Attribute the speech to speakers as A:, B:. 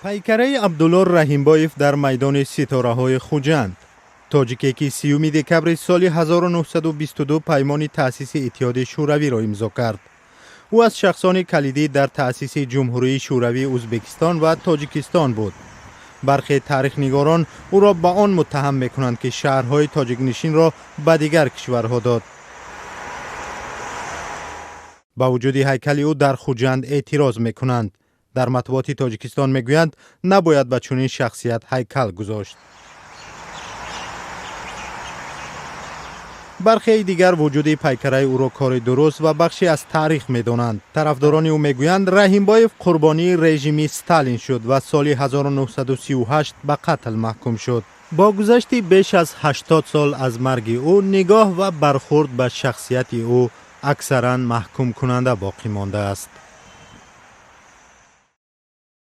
A: Пайкараи Абдулло Раҳимбоев дар майдони ситораҳои Хуҷанд. Тоҷике, ки 30 декабри соли 1922 паймони таъсиси Иттиҳоди Шӯравиро имзо кард. Ӯ аз шахсони калидӣ дар таъсиси Ҷумҳурии Шӯравии Ӯзбекистон ва Тоҷикистон буд. Бархе таърихнигорон ӯро ба он муттаҳам мекунанд, ки шаҳрҳои тоҷикнишинро ба дигар кишварҳо дод. Ба вуҷуди ҳайкали ӯ дар Хуҷанд эътироз мекунанд. Дар матбуоти Тоҷикистон мегӯянд, набояд ба чунин шахсият ҳайкал гузошт. Бархеи дигар вуҷуди пайкараи ӯро кори дуруст ва бахше аз таърих медонанд. Тарафдорони ӯ мегӯянд, Раҳимбоев қурбонии режими Сталин шуд ва соли 1938 ба қатл маҳкум шуд. Бо гузашти беш аз 80 сол аз марги ӯ, нигоҳ ва бархурд ба шахсияти ӯ аксаран маҳкумкунанда боқӣ мондааст.